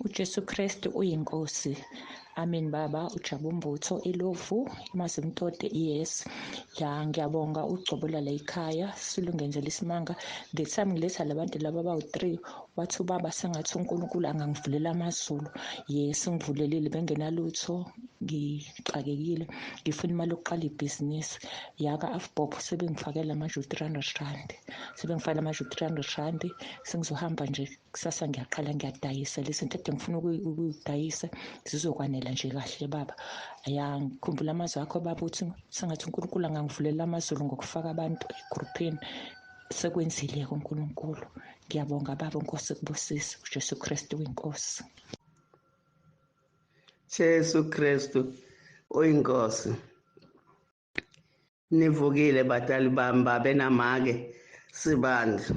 UJesu Kristu uyiNkosi. Amen baba, uJabu Mbutho ilovu iMazimtoti yes. Ya ngiyabonga ugcobo lala ekhaya silungenzela isimanga. The time ngiletha labantu laba abawu-3 wathi ubaba sengathi uNkulunkulu angangivulela amazulu. Yes ngivulelile bengenalutho ngixakekile ngifuna imali yokuqala ibhizinisi. Yaka Avbob sebengifakela manje u-300 rand. Sebengifakela manje u-300 rand sengizohamba nje kusasa ngiyaqala ngiyadayisa lezi zinto ede ngifuna ukuyidayisa zizokwanela nje kahle baba. Ya ngikhumbula amazwi akho baba uthi sengathi uNkulunkulu angangivulela amazulu ngokufaka abantu egruphini. Sekwenzile-ke uNkulunkulu. Ngiyabonga baba, Nkosi kubusise. uJesu Kristu uyinkosi. Jesu Kristu uyinkosi. Nivukile batali bami babe namake sibandla.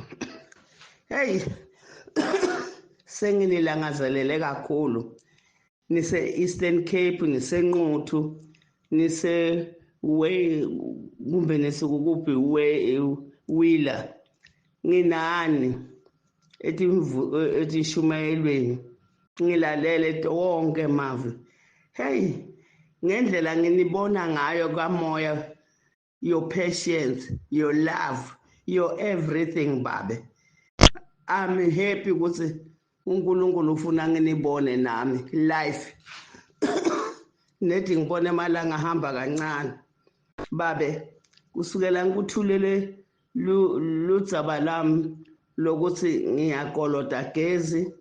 Hey senginilangazelele kakhulu. Nise Eastern Cape, niseNquthu, nise way kumbe nisekuphi way Wheeler. Nginani ethi ethi shumayelweni ngilalele wonke mavi. Hey ngendlela nginibona ngayo kamoya, your patience, your love, your everything babe. I'm happy ukuthi uNkulunkulu ufuna nginibone nami life. Nethi ngibone emalanga ahamba kancane babe, kusukela ngikuthulele ludzaba lami lokuthi ngiyakolota gezi,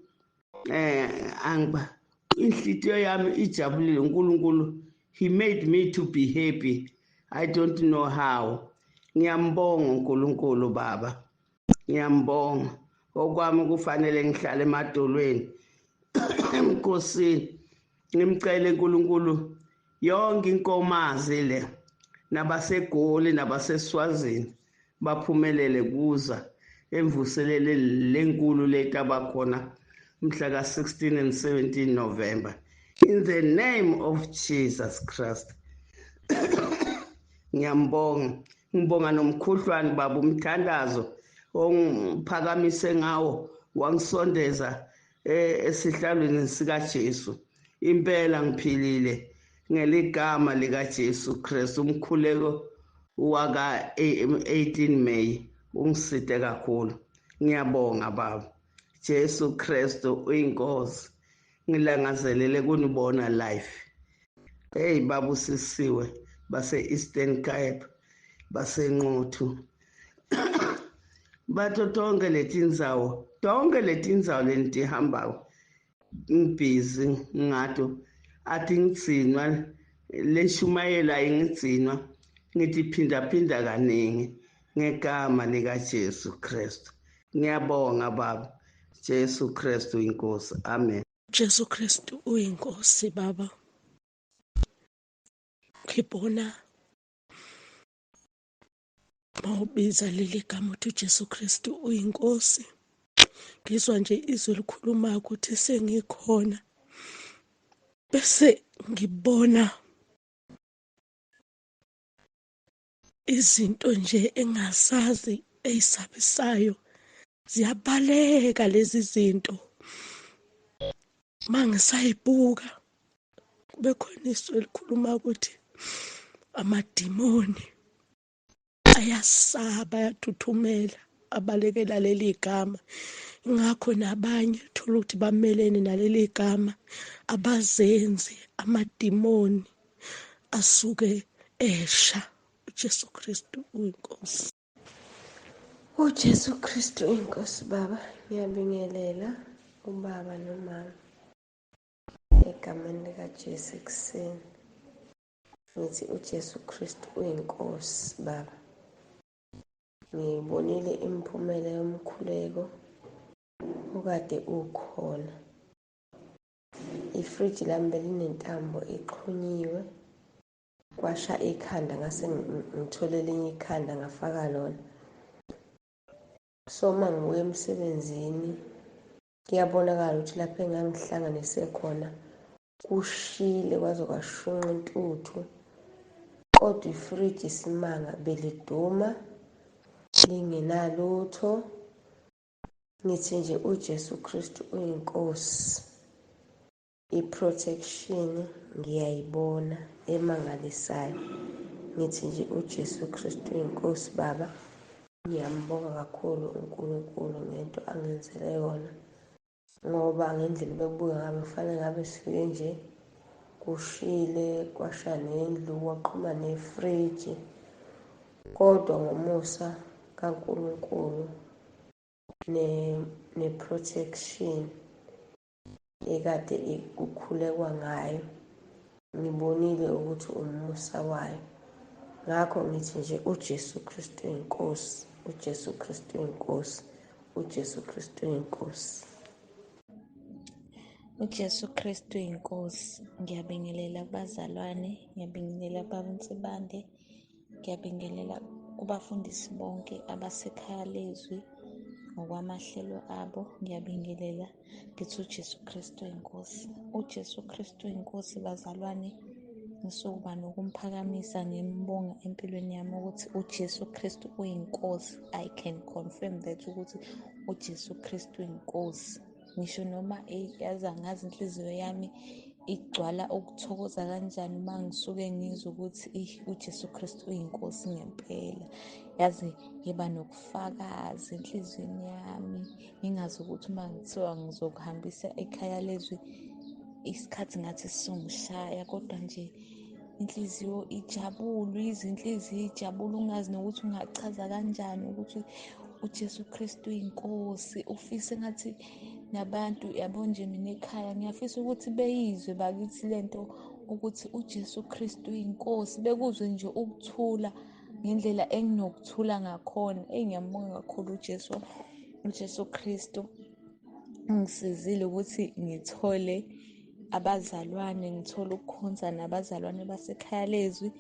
angiba inhlitiyo yami ijabulile. uNkulunkulu, he made me to be happy. I don't know how. Ngiyambonga uNkulunkulu baba, ngiyambonga. Okwami kufanele ngihlale emadolweni emkhosini, ngimcele uNkulunkulu yonke inkomazi le nabaseGoli nabaseSwazini baphumelele kuza emvuselele lenkulu letabakhona mhla ka-16 and 17 November, in the name of Jesus Christ. Ngiyambonga, ngibonga nomkhuhlwane baba, umthandazo ongiphakamise ngawo wangisondeza esihlalweni sikaJesu. Impela ngiphilile ngeligama likaJesu Kristu. Umkhuleko waka 18 May ungiside kakhulu. Ngiyabonga baba. Jesu Kristu uyinkosi. Ngilangazelele kunibona life. Hey babusisiwe base Eastern Cape, baseNquthu, batho tonke letindzawo, tonke letindzawo lenitihambako ngibhizi ngato, athi ngigcinwa leshumayela ingigcinwa, ngithi phinda phinda kaningi ngegama likaJesu Kristu. Ngiyabonga baba. Jesu Kristu inkosi. Amen. Jesu Kristu uyinkosi baba. Ngibona mawubiza leli gama uthi uJesu Kristu uyinkosi, ngizwa nje izwi elikhulumayo ukuthi sengikhona, bese ngibona izinto nje engasazi eyisabisayo ziyabaleka lezi zinto. Mangisayibuka kube khona izwi elikhuluma ukuthi amadimoni ayasaba, ayathuthumela, abalekela leli gama. Ingakho nabanye thola ukuthi bamelene naleli gama, abazenzi amadimoni asuke esha. uJesu Kristu uyinkosi. uJesu Kristu uyinkosi baba. Ngiyabingelela ubaba nomama egameni likaJesu ekuseni. Ngithi uJesu Kristu uyinkosi baba. Ngiyibonile imiphumela yomkhuleko okade ukhona. Ifriji lami belinentambo ixhunyiwe, kwasha ikhanda, ngase ngithole elinye ikhanda ngafaka lona. So uma ngibuya emsebenzini kuyabonakala ukuthi lapho engangihlanganise khona kushile kwaze kwashunqa intuthu, kodwa ifriji isimanga beliduma lingenalutho. Ngithi nje uJesu Kristu uyinkosi. I-protection ngiyayibona emangalisayo. Ngithi nje uJesu Kristu inkosi baba. Ngiyambonga kakhulu uNkulunkulu ngento angenzele yona ngoba ngendlela bekubuka ngabe kufanele ngabe sifike nje kushile kwasha nendlu kwaqhuma nefriji kodwa ngomusa kaNkulunkulu ne-protection ekade kukhulekwa ngayo ngibonile ukuthi umusa wayo ngakho ngithi nje uJesu Kristu inkosi uJesu Kristu inkosi uJesu Kristu inkosi. UJesu Kristu inkosi. Ngiyabingelela kubazalwane, ngiyabingelela kubaba uNsibande, ngiyabingelela kubafundisi bonke abasekhaya lezwi ngokwamahlelo abo. Ngiyabingelela ngithi uJesu Kristu inkosi. UJesu Kristu inkosi bazalwane. Ngisukuba nokumphakamisa ngimbonga empilweni yami ukuthi uJesu Kristu uyinkosi. I can confirm that ukuthi uJesu Kristu uyinkosi. Ngisho noma yazi angazi inhliziyo yami igcwala ukuthokoza kanjani uma ngisuke ngizwa ukuthi uJesu Kristu uyinkosi ngempela. Yazi ngiba nokufakaza enhliziyweni yami, ngingazi ukuthi uma ngithiwa ngizokuhambisa ekhaya lezwi isikhathi ngathi sisongishaya, kodwa nje inhliziyo ijabule, izwe inhliziyo ijabule, ungazi nokuthi ungachaza kanjani ukuthi uJesu Kristu uyinkosi. Ufise ngathi nabantu yabo nje mina ekhaya ngiyafisa ukuthi beyizwe bakithi lento ukuthi uJesu Kristu uyinkosi, bekuzwe nje ukuthula ngendlela enginokuthula ngakhona. Eyi, ngiyambonga kakhulu uJesu Kristu ungisizile ukuthi ngithole abazalwane, ngithole ukukhonza nabazalwane basekhaya lezwi,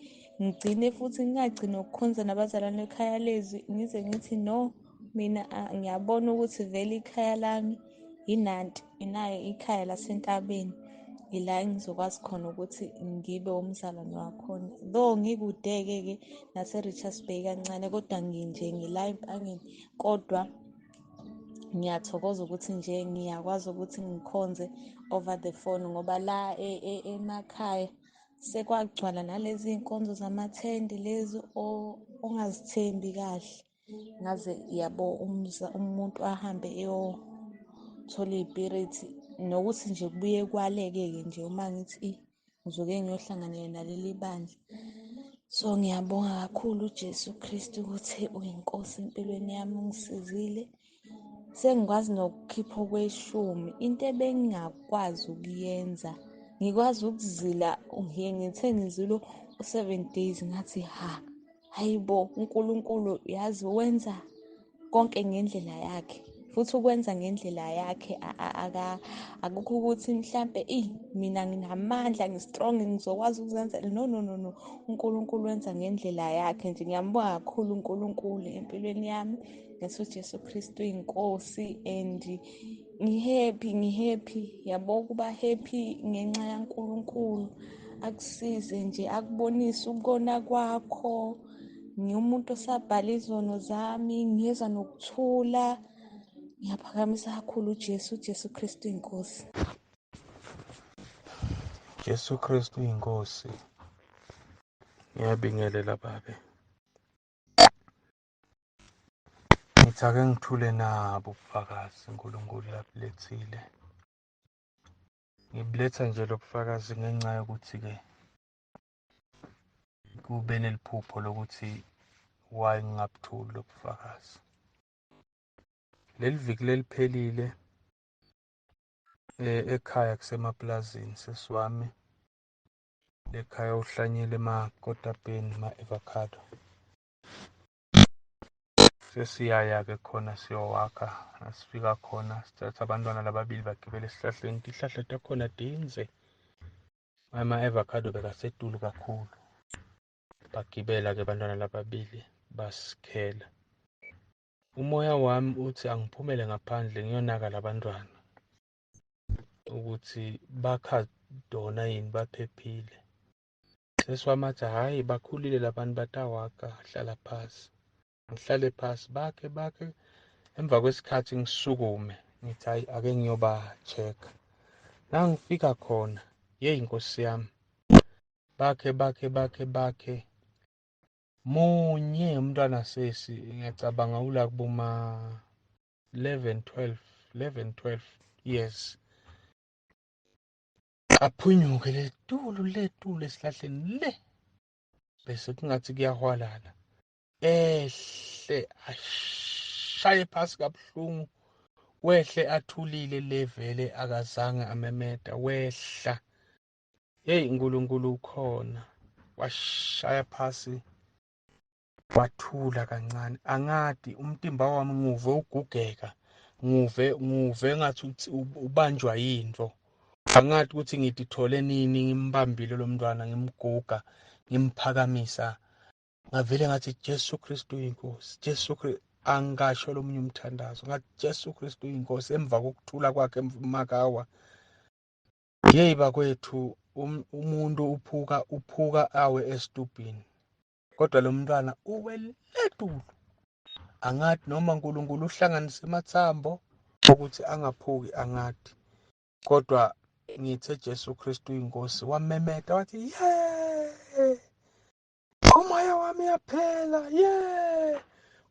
ngigcine futhi ngingagcini ukukhonza nabazalwane ekhaya lezwi, ngize ngithi no, mina ngiyabona ukuthi vele ikhaya lami inanti, inayo ikhaya lasentabeni, ila engizokwazi khona ukuthi ngibe umzalwane wakhona. Though ngikude-ke ke nase-Richards Bay kancane, kodwa nginje ngila eMpangeni, kodwa ngiyathokoza ukuthi nje ngiyakwazi ukuthi ngikhonze over the phone, ngoba la emakhaya sekwagcwala nalezi iy'nkonzo zamathende lezi ongazithembi kahle. Ngaze yabo umuntu ahambe eyothola iy'pirithi, nokuthi nje kubuye kwaleke-ke nje uma ngithi ngizoke ngiyohlanganyela naleli bandla. So ngiyabonga kakhulu uJesu Kristu ukuthi uyinkosi empilweni yami, ungisizile. Sengikwazi nokukhipha okweshumi, into ebengingakwazi ukuyenza. Ngikwazi ukuzila, ngiye ngithe ngizile u-7 days ngathi ha, hayibo uNkulunkulu yazi wenza konke ngendlela yakhe, futhi ukwenza ngendlela yakhe akukho ukuthi mhlambe mina nginamandla, ngi-strong, ngizokwazi ukuzenzela. No, no, no, no, uNkulunkulu wenza ngendlela yakhe nje. Ngiyambonga kakhulu uNkulunkulu empilweni yami ngesu Jesu Kristu inkosi, and ngihappy, ngihappy yabo, kuba happy ngenxa yaNkulunkulu. Akusize nje, akubonise ukona kwakho. Ngiwumuntu osabhala izono zami, ngiyezwa nokuthula. Ngiyaphakamisa kakhulu uJesu, uJesu Kristu inkosi. Jesu Kristu inkosi. Ngiyabingelela babe. Ngithi ake ngithule nabo ubufakazi uNkulunkulu labulethile. Ngibuletha nje lobufakazi ngenxa yokuthi-ke kube neliphupho lokuthi why ngingabuthuli lobufakazi. Leli viki leliphelile ekhaya kusemaplazini sesiwami lekhaya uhlanyele emakotabheni ma-avocado. Sesiyaya-ke khona siyowakha, nasifika khona sithatha abantwana lababili bagibele esihlahleni, tihlahla takhona tinze, ama-avocado bekasetulu kakhulu. Bagibela-ke abantwana lababili basikhela. Umoya wami uthi angiphumele ngaphandle ngiyonaka labantwana ukuthi bakha dona yini, baphephile. Sesiwami athi hhayi bakhulile labantu batawaka, hlala phasi. Ngihlale phasi bakhe bakhe, emva kwesikhathi ngisukume ngithi hayi ake ngiyoba-check-a. Nangifika khona, yeyi Nkosi yami, bakhe bakhe bakhe bakhe munye umntwana sesi, ngiyacabanga ula kuboma 11 12 11 12 years, aphunyuke letulu letulu esihlahleni le, bese kungathi kuyahwalala, ehle ashaye phasi kabuhlungu, wehle athulile le, vele akazange amemeta, wehla. Hey uNkulunkulu ukhona, washaya phasi wathula kancane. Angadi umtimba wami nguve ugugeka, nguve ngathi ubanjwa yinto. Angathi ukuthi ngidithole nini ngimbambile lo mntwana, ngimguga ngimphakamisa, ngavele ngathi Jesu Kristu uyinkosi, Jesu Kristu. Angasho lomunye umthandazo, ngathi Jesu Kristu uyinkosi. Emva kokuthula kwakhe makawa, yeyi bakwethu, umuntu uphuka awe esitubhini, kodwa lo mntwana uweletulu. Angathi noma uNkulunkulu uhlanganise amathambo ukuthi angaphuki, angathi, kodwa ngithe Jesu Kristu uyinkosi. Wamemeta wathi ye, umoya wami uyaphela, ye,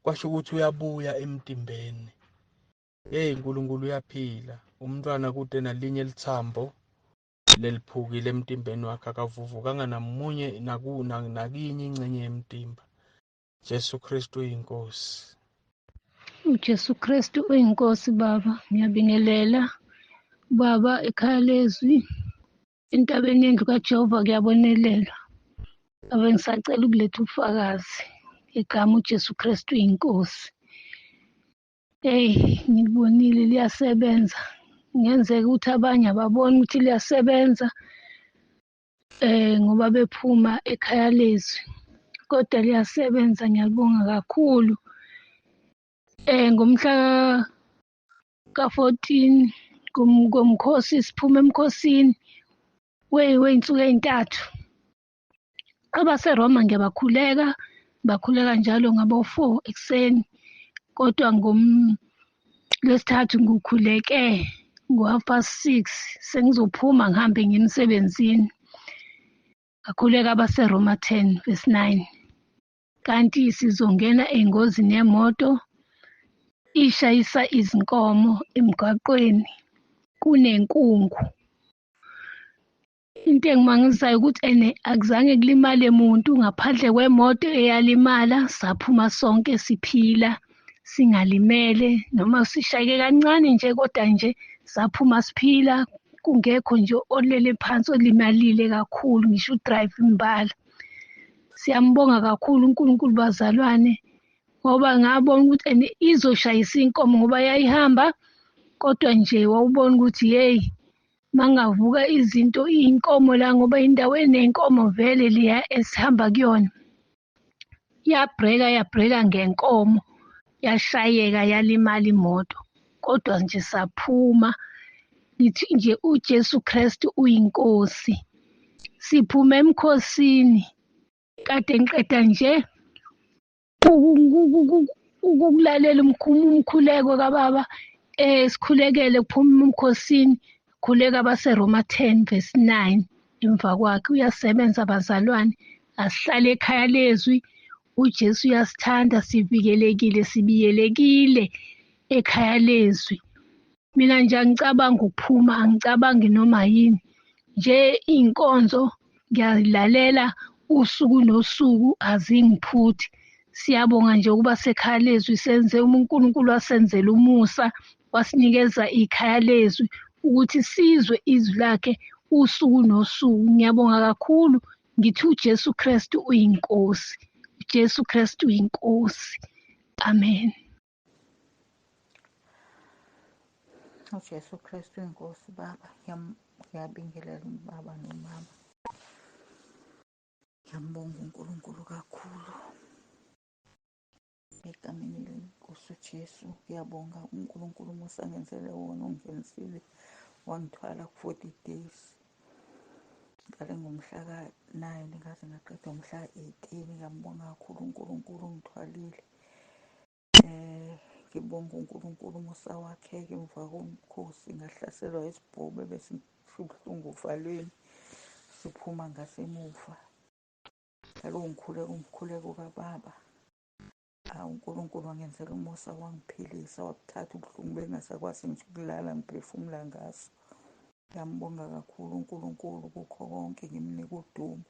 kwasho ukuthi uyabuya emtimbeni. Hey uNkulunkulu uyaphila, umntwana kude nalinye lithambo leliphukile emtimbeni wakhe, akavuvukanga namunye nakinye ingxenye yemtimba. Jesu Kristu uyinkosi. uJesu Kristu uyinkosi baba. Ngiyabingelela baba ekhaya lezwi, entabeni yendlu kaJehova kuyabonelelwa. Ave ngisacela ukuletha ubufakazi igama uJesu Kristu uyinkosi. Hey, ngilibonile liyasebenza. Kungenzeka ukuthi abanye ababoni ukuthi liyasebenza ngoba bephuma ekhaya lezwi, kodwa liyasebenza. Ngiyalibonga kakhulu. Ngomhla ka-14 komkhosi siphuma emkhosini wey'nsuku ey'ntathu. AbaseRoma ngiyabakhuleka, bakhuleka njalo ngabo-4 ekuseni, kodwa ngolwesithathu ngikhuleke ngo-6:30 sengizophuma ngihambe ngiye emsebenzini. Ngakhuleka abaseRoma 10 verse 9, kanti sizongena engozini yemoto ishayisa izinkomo emgwaqweni, kunenkungu. Into engimangisayo ukuthi ene akuzange kulimale muntu ngaphandle kwemoto eyalimala, saphuma sonke siphila singalimele, noma sishayeke kancane nje, kodwa nje saphuma siphila, kungekho nje olele phansi olimalile kakhulu, ngisho udrive imbala. Siyambonga kakhulu uNkulunkulu bazalwane, ngoba ngabona ukuthi ene izoshayisa inkomo ngoba yayihamba, kodwa nje wawubona ukuthi hey, mangavuka izinto iy'nkomo la, ngoba indawo eney'nkomo vele leya esihamba kuyona. Yabreka ngenkomo, yashayeka yalimala imoto, kodwa nje saphuma. Ngithi nje uJesu Kristu uyinkosi. Siphume emkhosini kade ngiqeda nje ukulalela umkhuleko kababa, sikhulekele kuphuma umkhosini, khuleka abaseRoma 10 verse 9 emva kwakhe. Uyasebenza bazalwane, asihlale ekhaya lezwi. uJesu uyasithanda, sivikelekile, sibiyelekile ekhaya lezwi. Mina nje angicabanga ukuphuma, angicabangi noma yini nje. Iy'nkonzo ngiyazilalela usuku nosuku, azingiphuthi. Siyabonga nje ukuba sekhaya lezwi, senze uNkulunkulu wasenzela umusa, wasinikeza ikhaya lezwi ukuthi sizwe izwi lakhe usuku nosuku. Ngiyabonga kakhulu, ngithi uJesu Kristu uyinkosi, uJesu Kristu uyinkosi. Amen. uJesu Kristu inkosi baba. Ngiyabingelela ubaba nomama. Ngiyambonga uNkulunkulu kakhulu egameni lenkosi uJesu. Ngiyabonga uNkulunkulu umusa angenzele wona, ungenzile wangithwala ku-40 days. Ngiqale ngomhla ka-9 ngaze ngaqeda ngomhla ka-18. Ngiyambonga kakhulu uNkulunkulu ungithwalile. Ngibonga uNkulunkulu umusa wakhe-ke emva komkhosi ngahlaselwa isibhobo ebesibuhlungu ovalweni siphuma ngasemuva. Kaloku ngikhuleka umkhuleko kababa. Awu uNkulunkulu wangenzela umusa wangiphilisa wabuthatha ubuhlungu bengingasakwazi ngisho ukulala ngiphefumula ngaso. Ngiyambonga kakhulu uNkulunkulu kukho konke ngimnika udumo.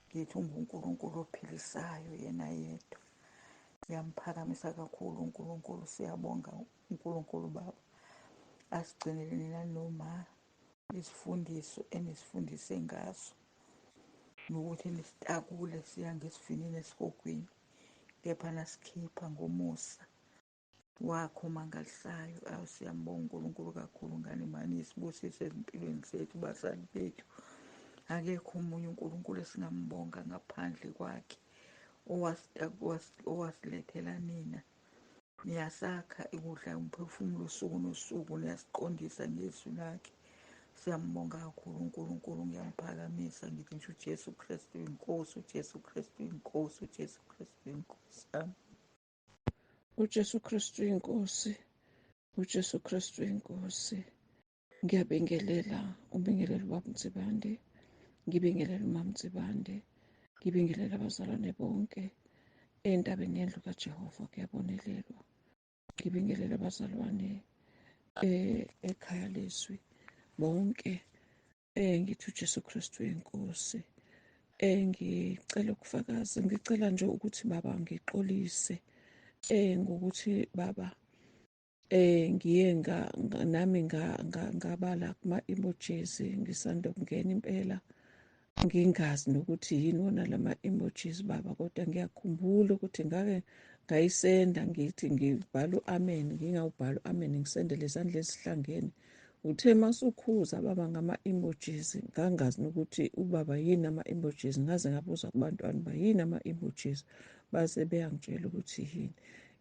Ngithi unguNkulunkulu ophilisayo yena yedwa. Ngiyamphakamisa kakhulu uNkulunkulu, siyabonga uNkulunkulu Baba. Asigcinele nina noma izifundiso enisifundise ngazo nokuthi nisitakule siya ngesivinini esihogweni kepha nasikhipha ngomusa wakho omangalisayo. Awu siyambonga uNkulunkulu kakhulu ngani mani isibusiso ezimpilweni zethu bazali bethu. Akekho omunye uNkulunkulu esingambonga ngaphandle kwakhe owasilethela nina. Niyasakha ukudla umphefumulo usuku nosuku, niyasiqondisa ngezwi lakhe. Siyambonga kakhulu uNkulunkulu, ngiyamphakamisa ngithi nje uJesu Kristu inkosi, uJesu Kristu inkosi, uJesu Kristu inkosi. Amen. UJesu Kristu inkosi, uJesu Kristu inkosi. Ngiyabingelela, ubingelela ubaba Nsibande, ngibingelela umama Nsibande, ngibingelela abazalwane bonke entabeni yendlu kaJehova kuyabonelelwa. Ngibingelela abazalwane ekhaya lezwi bonke, ngithi uJesu Kristu inkosi. Ngicela ukufakaza, ngicela nje ukuthi baba ngixolise ngokuthi baba ngiye nami ngabala kuma-emojis ngisanda kungena impela ngingazi nokuthi yini wona lama-emojis baba, kodwa ngiyakhumbula ukuthi ngake ngayisenda ngithi ngibhala u-amen, ngingawubhala u-amen, ngisendele izandla ezihlangene. Uthe masukhuza baba ngama-emojis, ngangazi nokuthi ubaba yini ama-emojis, ngaze ngabuza kubantwana uba yini ama-emojis, base beyangitshela ukuthi yini.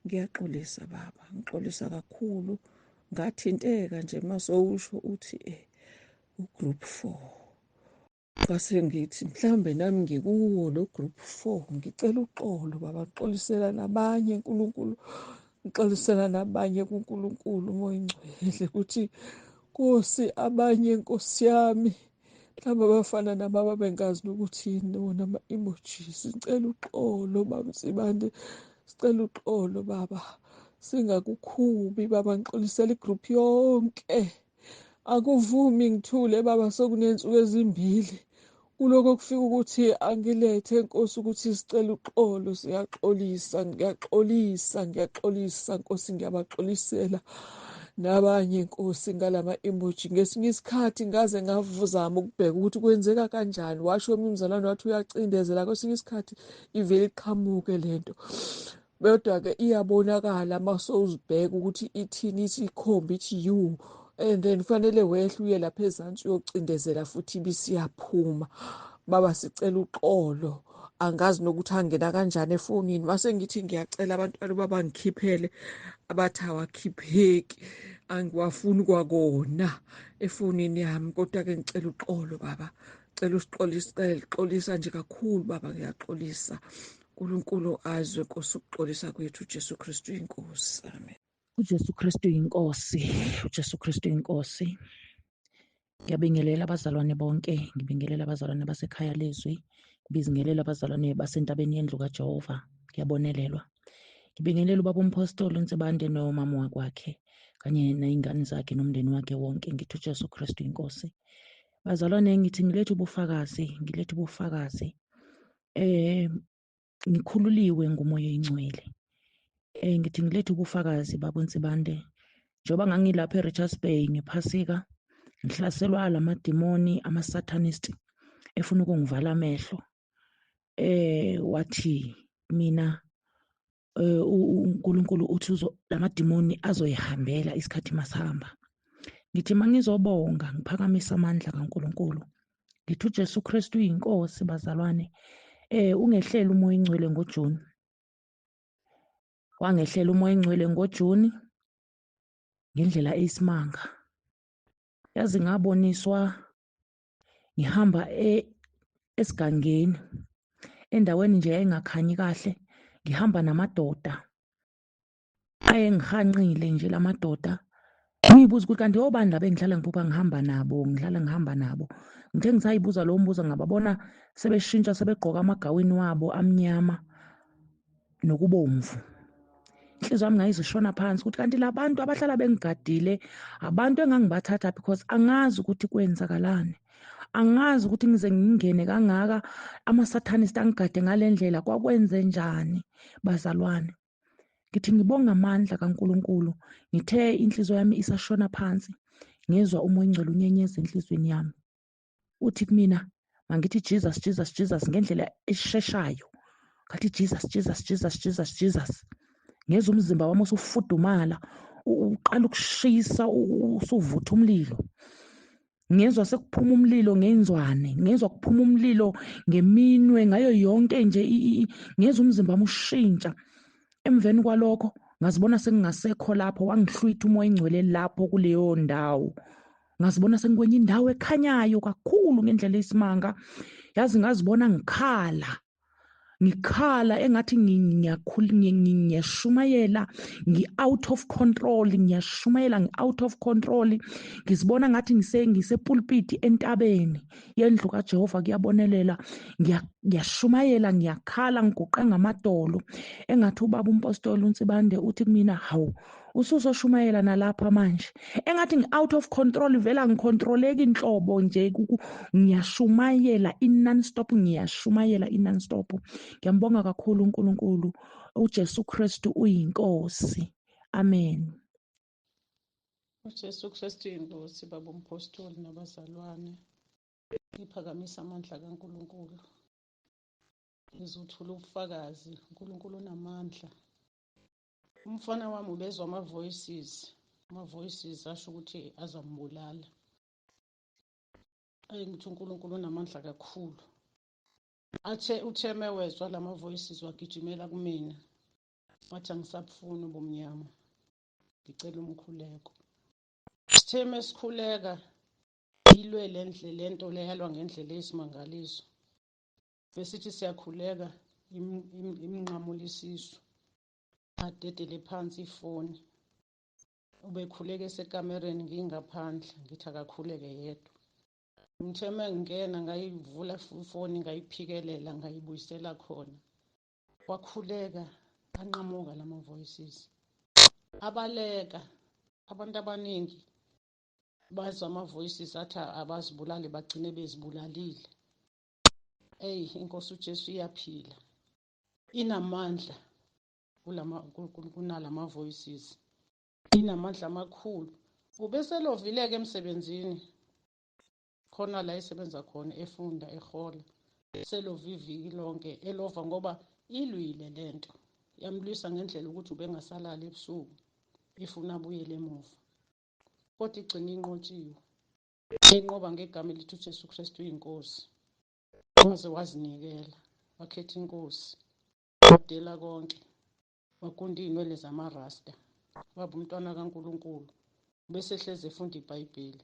Ngiyaxolisa baba, ngixolisa kakhulu, ngathinteka nje masowusho uthi ugroup 4. Ngase ngithi mhlambe nami ngikuwo lo group 4, ngicela uxolo baba, xolisela nabanye uNkulunkulu, ngixolisela nabanye kuNkulunkulu uMoya Oyingcwele ukuthi Nkosi abanye Nkosi yami mhlawumbe abafana nami ababengazi nokuthi yini wona ama-emojis. Ngicela uxolo baba Nsibande, sicela uxolo baba, singakukhubi baba, ngixolisela igroup yonke. Akuvumi ngithule baba, sokunensuku ezimbili kuloko kufika ukuthi angilethe Nkosi ukuthi sicela uxolo, siyaxolisa, ngiyaxolisa, ngiyaxolisa Nkosi, ngiyabaxolisela nabanye Nkosi ngalama emoji. Ngesinye isikhathi ngaze ngavuzama ukubheka ukuthi kwenzeka kanjani, washo omunye umzalwane wathi uyacindezela, kwesinye isikhathi ivele iqhamuke lento, kodwa-ke iyabonakala masowuzibheka ukuthi ithini, ithi ikhomba ithi you, and then kufanele wehle uye lapha ezansi uyocindezela futhi ibisiyaphuma. Baba sicela uxolo, angazi nokuthi angena kanjani efonini. Mase ngithi ngiyacela abantwana uba bangikhiphele, abathi awakhipheki, angiwafuni kwakona efonini yami. Kodwa-ke ngicela uxolo baba, cela usixolise, xolisa nje kakhulu baba, ngiyaxolisa. uNkulunkulu azwe Nkosi ukuxolisa kwethu, uJesu Kristu inkosi. Amen. UJesu Kristu inkosi, uJesu Kristu inkosi. Ngiyabingelela abazalwane bonke, ngibingelela abazalwane basekhaya lezwi, ngibingelela abazalwane basentabeni yendlu kaJehova, ngiyabonelelwa. Ngibingelela ubaba umpostoli uNsibande nomama wakwakhe kanye ney'ngane zakhe nomndeni wakhe wonke, ngithi uJesu Kristu inkosi. Bazalwane ngithi ngilethe ubufakazi, ngilethe ubufakazi. Ngikhululiwe nguMoya Oyingcwele. Ngithi ngilethe ubufakazi baba uNsibande. Njengoba ngangilapha eRichards Bay ngephasika, ngihlaselwa lamadimoni ama-satanist efuna ukungivala amehlo. Wathi mina uNkulunkulu uthi lamadimoni azoyihambela isikhathi masihamba. Ngithi mangizobonga ngiphakamisa amandla kaNkulunkulu. Ngithi uJesu Kristu uyinkosi bazalwane. Ungehlela uMoya Oyingcwele ngoJuni. Wangehlela uMoya Oyingcwele ngoJuni ngendlela eyisimanga. Yazi ngaboniswa ngihamba esigangeni, endaweni nje engakhanyi kahle, ngihamba namadoda. Ayengihanqile nje lamadoda. Ngiyibuza ukuthi kanti obani laba engihlala ngiphupha ngihamba nabo, ngihlala ngihamba nabo. Ngithe ngisayibuza lowo mbuzo ngababona sebeshintsha sebegqoka amagawini wabo amnyama nokubomvu. Inhliziyo yami ngayizishona phansi ukuthi kanti labantu abahlala bengigadile abantu engangibathatha, because angazi ukuthi kwenzakalani, angazi ukuthi ngize ngingene kangaka ama-satanist angigade ngale ndlela, kwakwenze njani bazalwane. Ngithi ngibonga amandla kaNkulunkulu. Ngithe inhliziyo yami isashona phansi, ngezwa uMoya oNgcwele unyenyeza enhliziyweni yami, uthi kumina mangithi Jesus, Jesus, Jesus ngendlela esheshayo. Ngathi Jesus, Jesus, Jesus, Jesus, Jesus. Ngezwa umzimba wami usufudumala, uqala ukushisa, usuvutha umlilo. Ngezwa sekuphuma umlilo ngenzwane, ngezwa kuphuma umlilo ngeminwe, ngayo yonke nje, ngezwa umzimba wami ushintsha. Emveni kwalokho ngazibona sengingasekho lapho, wangihlwitha uMoya oNgcwele lapho kuleyo ndawo. Ngazibona sengikwenye indawo ekhanyayo kakhulu ngendlela eyisimanga. Yazi ngazibona ngikhala, ngikhala engathi ngiyashumayela, ngi-out of control, ngiyashumayela ngi-out of control. Ngizibona ngathi ngisepulpiti entabeni yendlu kaJehova, kuyabonelela. Ngiyashumayela, ngiyakhala, ngiguqe ngamadolo, engathi ubaba umpostoli uNsibande uthi kumina, hawu, usuzoshumayela nalapha manje. Engathi ngi-out of control, vele angicontroleki inhlobo nje, ngiyashumayela i-non-stop, ngiyashumayela i-non-stop. Ngiyambonga kakhulu uNkulunkulu, uJesu Kristu uyiNkosi. Amen. UJesu Kristu inkosi, baba umpostoli nabazalwane. Ngiphakamisa amandla kaNkulunkulu. Ngizothula ubufakazi, uNkulunkulu unamandla. Umfana wami ubezwa ama-voices, ama-voices asho ukuthi azambulala. Eyi, ngithi uNkulunkulu unamandla kakhulu. Athe uthe mewezwa lama voices wagijimela kumina, wathi angisabufuni ubumnyama, ngicela umkhuleko. Sithe mesikhuleka, ilwe le ndlela, lento leyalwa ngendlela eyisimangaliso. Besithi siyakhuleka, imnqamula isisu, adedele phansi ifoni. Ubekhuleka esekamereni, ngingaphandle, ngithi akakhuleke yedwa. Ngithe mengingena ngayivula ifoni, ngayiphikelela, ngayibuyisela khona. Wakhuleka, anqamuka lama voices, abaleka. Abantu abaningi bazwa ama-voices athi abazibulali, bagcine bezibulalile. Eyi, inkosi uJesu iyaphila, inamandla kunalama voices, inamandla amakhulu. Ubeselovile-ke emsebenzini khona la esebenza khona, efunda, ehola, selova iviki lonke elova, ngoba ilwile lento, yamlwisa ngendlela ukuthi ubengasalali ebusuku, ifuna abuyele emuva, kodwa igcina inqotshiwe, inqoba ngegama elithi uJesu Kristu uyinkosi. Waze wazinikela, wakhetha inkosi, wadela konke, wagunda iy'nwele zamarasta, waba umntwana kaNkulunkulu, bese hlezi efunda iBhayibheli.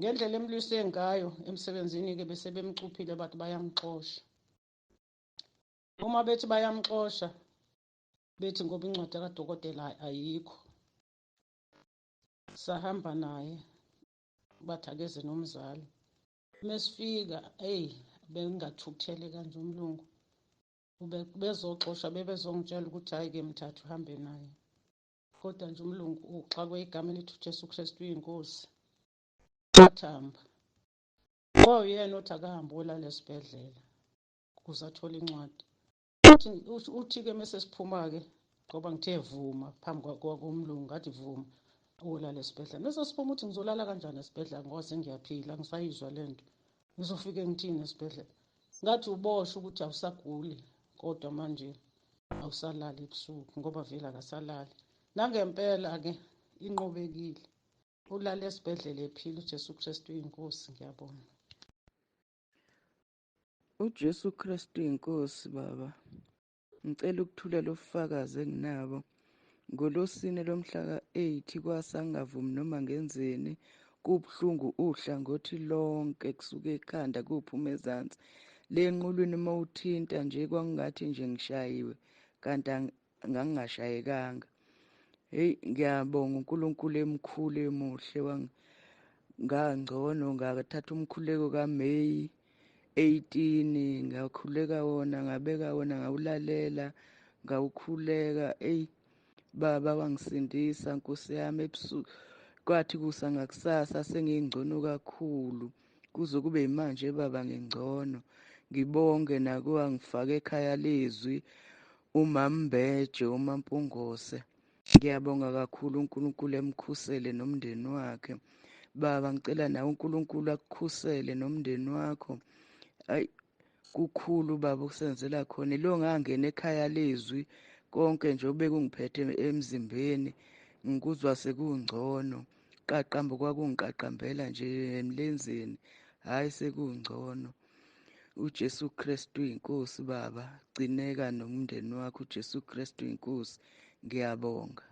Ngendlela emlwise ngayo emsebenzini-ke, bese bemcuphile, bathi bayamxosha. Uma bethi bayamxosha, bethi ngoba incwadi kadokotela ayikho. Sahamba naye, bathi akeze nomzali. Mesifika, eyi, bengingathukuthele kanje umlungu. Bezoxosha, bebezongitshela ukuthi hhayi-ke mthathu uhambe naye. Kodwa nje umlungu uxakwe igama elithi uJesu Kristu uyinkosi. Wathamba. Kwawuyena othi akahambe olala esibhedlela ukuze athole incwadi. Uthi-ke mese siphuma-ke, ngoba ngithe vuma phambi komlungu, ngathi vuma ukulala esibhedlela. Mese siphuma uthi ngizolala kanjani esibhedlela ngoba sengiyaphila, ngisayizwa le nto. Ngizofike ngithini esibhedlela? Ngathi uboshwe ukuthi awusaguli, kodwa manje awusalali ebusuku, ngoba vele akasalali. Nangempela-ke inqobekile. Ulale esibhedlela ephila, uJesu Kristu uyinkosi, ngiyabonga. UJesu Kristu uyinkosi baba. Ngicela ukuthulela ubufakazi enginabo. Ngolosine lomhla ka-8 kwasa ngingavumi noma ngenzeni, kubuhlungu uhlangothi lonke kusuka ekhanda kuphuma ezansi. Le nqulwini uma uthinta nje kwakungathi nje ngishayiwe, kanti ngangingashayekanga. Hey, ngiyabonga uNkulunkulu emkhulu emuhle, ngangcono. Ngathatha umkhuleko kaMay 18, ngakhuleka wona, ngabeka wona, ngawulalela, ngawukhuleka. Eyi baba, wangisindisa Nkosi yami. Ebusuku kwathi kusa ngakusasa sengingcono kakhulu, kuze kube manje baba ngingcono. Ngibonge nakuwa ngifake ekhaya lezwi uMambeje uMampungose. Ngiyabonga kakhulu, uNkulunkulu emkhusele nomndeni wakhe. Baba, ngicela nawe uNkulunkulu akukhusele nomndeni wakho. Ayi, kukhulu baba okusenzela khona. Ilo ngangena ekhaya lezwi, konke nje obekungiphethe emzimbeni ngikuzwa sekungcono. Qaqamba kwakungiqaqambela nje emlenzeni, hhayi sekungcono. uJesu Kristu inkosi baba, gcineka nomndeni wakho. uJesu Kristu inkosi. Ngiyabonga.